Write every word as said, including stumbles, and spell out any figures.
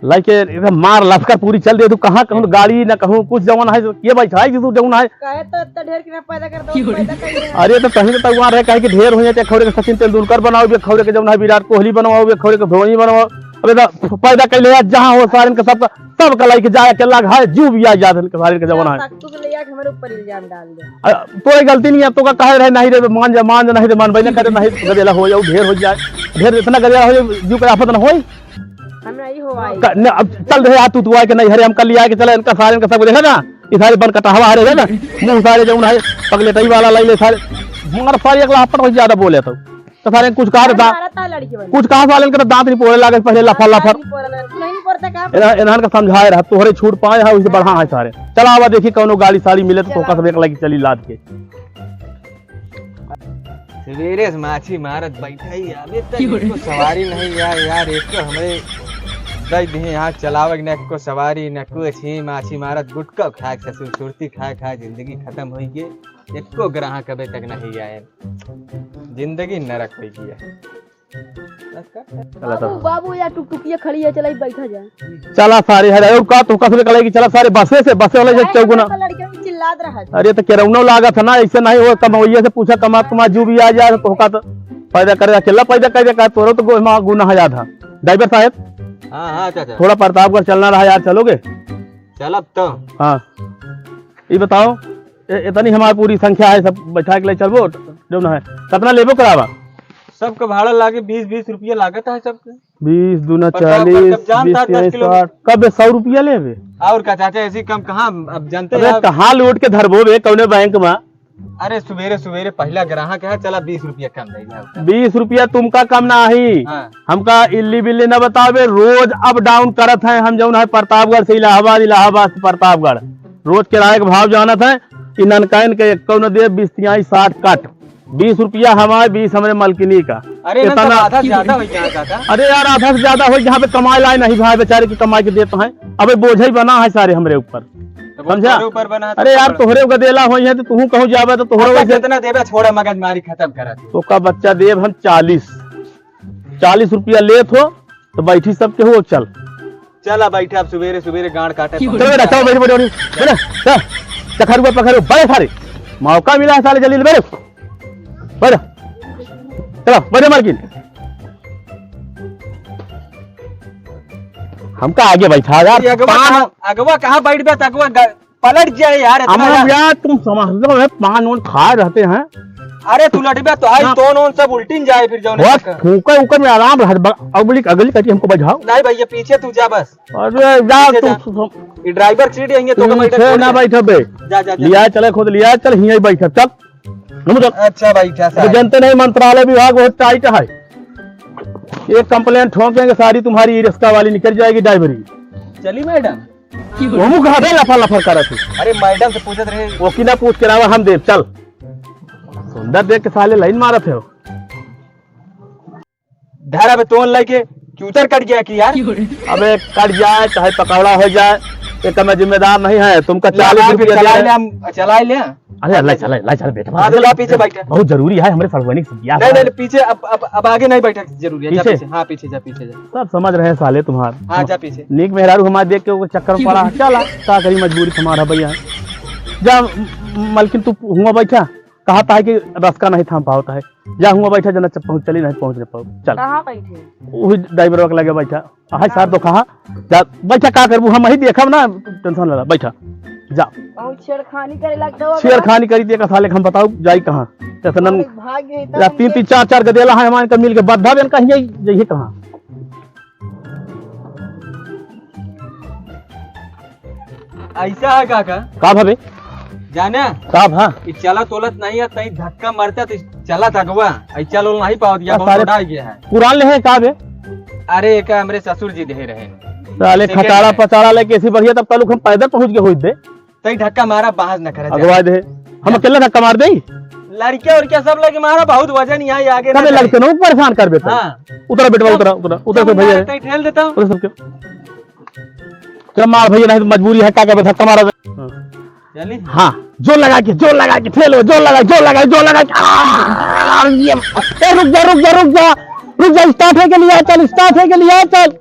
लइके एकदम मार लश्कर पूरी चल दे। तू कहाँ कहूँ गाड़ी ना कहूँ कुछ जवन है, ये बैठा है कि तू जवन है। काहे तो इतना ढेर कितना पैदा कर दो, पैदा कर दे। अरे तो कहीं तो तगवा रहे, काहे कि ढेर हो जाते, खौरे के सचिन तेंदुलकर बनाओ, बे खौरे के जवन है विराट कोहली बनवाओ, बे खौरे के धोनी बनवाओ। अबे तो पैदा कर ले यार, जहाँ हो सारन के सबका, सबका लइके जाए के लाग है, जीव भी आ जात है सारन के जवन है। तू के ले आके हमारे ऊपर इल्जाम डाल दे। अ, तोरे गलती नहीं है, तो का कहे रहे नहीं रे, मान जा, मान जा, नहीं रे, मानबे ना करे, नहीं गदेला हो जाओ, ढेर हो जाए, ढेर इतना गदेला हो जाओ, जीव के आफत ना होई। हम नहीं हो आई। का-, न, अब चल रहे आ तू, तू आए के नहीं, हरे हम कल ले आए के चला, इनका सारे, इनका सब देखा ना, ये सारे बन कटहवा हरे है ना, मुँह सारे जौन है, पगलेटई वाला लाई ले सारे, मगर सारे एक लापट हो ज्यादा बोले तो, तो सारे कुछ कहा अरे था, मारा था लड़की बन। कुछ कहा साले इनका दांत नहीं पोड़े लागे, पहले लफर लफर। नहीं पोड़े लगे, तू नहीं पोड़ता का? इन्हन, इन्हन का समझाए रहा, तोहरे छूट पाए है, उसे बढ़ा है सारे। चला आवा देखी कौनो गाड़ी साड़ी मिले तो चला। तोका सब एक लाइक चली लाद के। सवेरे से माछी मारत बैठा ही, अबे तक क्यों रे? एको सवारी नहीं यार, यार, एको हमरे दई दिहे यहाँ चलावे न एको सवारी, न कुछ ही, माछी मारत गुटखा खाए, ससुर सुरती खाए, खाए जिंदगी खत्म होई गे। एको ग्राहक अबे तक नहीं आए, जिंदगी नरक होई गया। चला बाबू, तो। बाबू, या टुकटुकिया खड़ी है, चला, बैठा जाए। चला सारे, है, और का तो कसबे कलाई की, चला सारे, बसे से, बसे वाले से अरे, चौगुना। तो लड़के भी चिल्लात रहा है। अरे, तो केरौनो लागत है ना, ऐसे नहीं हो, कमवैया से पूछा, कमात, कमात, जो भी आ जाए, तो का तो पैदा करे, अकेला पैदा करे, का तोरो तो गो-, मा-, गुनाह याद है। ड्राइवर साहब। हाँ, हाँ, चाचा। थोड़ा प्रतापगढ़ चलना रहा यार, चलोगे? चलब तो। हाँ। ये बताओ, ए-, इतनी हमारी पूरी संख्या है, सब बैठा के ले चलबो, जो ना है। कितना लेबो करावा? सबके भाड़ा लागे बीस, बीस रुपया लागत है सबके। बीस दूना प्रतापगढ़ चालीस, जब जान बीस था, तीन दस किलो। साठ। कब सौ रुपया लेबे? और का चाचा, ऐसी कम कहाँ, अब जानते अबे हैं आप। कहाँ लूट के धरबो बे, कौने बैंक में? अरे सुबेरे सुबेरे पहला ग्राहक है, चला बीस रुपया कम दे दे। बीस रुपया तुमका कम ना ही। हाँ। हमका इल्ली बिल्ली ना बतावे, रोज अप डाउन करत है हम, जौन है प्रतापगढ़ से इलाहाबाद, इलाहाबाद से प्रतापगढ़, रोज किराए के भाव जानत है। इ ननकाइन के एक्को न देब, बीस तिहाई साठ कट, बीस रुपया हमारे, बीस हमरे मलकिनी का। अरे ना, इतना तब आधा से ज्यादा हो गया काका। अरे यार, आधा से ज्यादा हो, जहाँ पे कमाए लाए नहीं भाई, बेचारे की कमाई के देते हैं। अबे बोझ ही बना है सारे हमरे ऊपर, तो वो समझा? तोरे ऊपर बना है, अरे तो यार, तोरे तोहरे गदेला होई है तो तू कहूँ जाबे तो तोहरे अच्छा, वैसे कितना देबे, छोड़ा, मगजमारी खत्म करा तू। तो का बच्चा देब हम चालीस, चालीस रुपया लेत हो तो बैठी सबके हो, चल। चला बैठा, अब सुबेरे सुबेरे गांड काटे क्यों? पड़े। चलो बेटा, चलो, बैठो, बैठो, बैठो। बैठो, चल, चखरुआ पखरुआ, बड़े सारे। मौका मिला है साले जलील, बैठो। बैठो। चलो, बैठो मालकिन। हमका आगे बैठा यार, ये अगवा पान कहाँ, अगवा कहाँ बैठ बे, अगवा ग-, पलट जाए यार, इतना हमारा यार। यार, तुम समझ लो, है, पान ओन खाए रहते हैं। अरे तू लटबे तो आई, हाँ। तोन ओन सब उल्टिन जाए फिर जौन बहुत तक। फूके ऊपर में आराम रह, ब-, अगली, अगली कटी हमको बैठाओ। नहीं भैया, पीछे तू जा बस। अरे जा पीछे तू जा। सु-, सु-, ये ड्राइवर सीट यहीं है, तो पीछे बैठे ना छोड़ दे। बैठबे। जा, जा, जा। लिया चले खुद, लिया चल, हियाँ बैठब, चल। हम चल। अच्छा भाई, क्या अरे साहब? जनते नहीं, मंत्रालय विभाग बहुत टाइट है। एक कंप्लेंट ठोकेंगे, सारी तुम्हारी रिक्शा वाली निकल जाएगी, ड्राइवरी। चली मैडम। हमू कहा दे लफर लफर करत है। अरे मैडम से पूछत रहे। वो की ना पूछ के रावा हम देव, चल। सुंदर देख के साले लाइन मारत है। धर अबे तोन लेके चूतर कट गया कि यार। अबे कट जाए चाहे पकौड़ा हो जाए, एक मैं जिम्मेदार नहीं है। तुमका ला, चालीस ला, रुपया दे चला रहे ले, हैं। हम चला ले। अरे अल्लाह, चला, ला, चला, बेटा, हाँ, तो ला पीछे बैठे। बहुत जरूरी है हमरे सार्वजनिक से ब्याह नहीं, है। नहीं, पीछे अब, अब, अब आगे नहीं बैठे, जरूरी है। जा पीछे? पीछे, हाँ, पीछे जा, पीछे जा। सब समझ रहे हैं साले तुम्हार। हाँ, जा पीछे। नीक मेहरारू हमारे देख के वो चक्कर में पड़ा। चला, का करी, मजबूरी तुम्हारा भैया है। जा, म-, मलकिन तू हुआ बैठा, कहा था कि रस्का नहीं थाम पावत है। जा हुआ बैठा, जना चप पहुँच चली नहीं पहुँच नहीं पाओ। चल। कहाँ बैठे? वही ड्राइवर के लगे बैठा। हाँ, सार तो कहाँ? जा, बैठा, का करबू, हम ही देखब ना, टेंशन लेला, बैठा। जा। बहुत छेड़खानी करे लगता हो। छेड़खानी करी दिया का साले, हम बताओ, जाई कहाँ? टेंशन अरे, भाग गए, या तीन, तीन, चार, चार गदेला है, हमारे का मिल के बद्धा बेन कहीं जाई, जाइए कहाँ? ऐसा है काका। का भावे? जाने? का भा? ई चलत उलत नहीं है, तई धक्का मारता तो चलत अगवा। आई चल उल नहीं पावत, या आ, बहुत सारे उड़ा गया है। पुरान ले है का बे? अरे, एक हमरे ससुर जी दे रहे। साले second खटारा hand। पचारा लेके ऐसी बढ़िया, तब कल हम पैदल पहुंच गए होइत दे। तई धक्का मारा, बहस न करे। अगवा दे। हम अकेले धक्का मार दे? लड़के और क्या सब लगे मारा, बहुत वजन यहाँ आगे ना कबे करे। लगते ना, परेशान कर बेटा। हाँ। उतरा बेटवा, उतरा, उतरा, उतरा सब से भैया। मारा, तई ठेल देता हूँ। उतरा सबके। चल मार भैया, नहीं तो मजबूरी है, का करबे, धक्का मारा। हाँ। चली? हाँ, जोर लगा के, जोर लगा के, ठेल, जोर लगा, जोर लगा, जोर लगा के। आ, ये, ए, रुक जा, रुक जा, रुक जा, रुक जा, start है के लिए, चल, start है के लिए, चल।